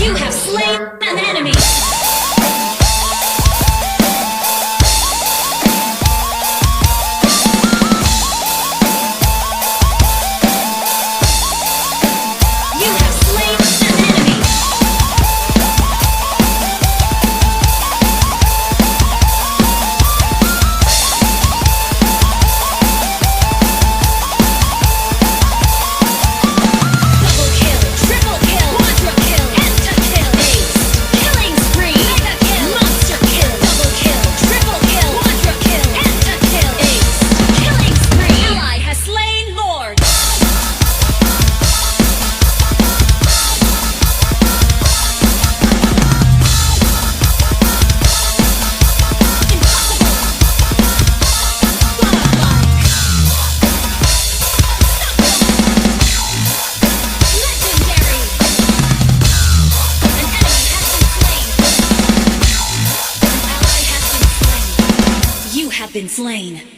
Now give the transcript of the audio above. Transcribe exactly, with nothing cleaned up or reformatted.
You have slain an enemy. You have slain an enemy. Double kill, triple kill, quadra kill, penta kill, ace, killing spree, mega kill, monster kill, double kill, triple kill, quadra kill, penta kill, ace, killing spree. Ally has slain Lord. You have been slain.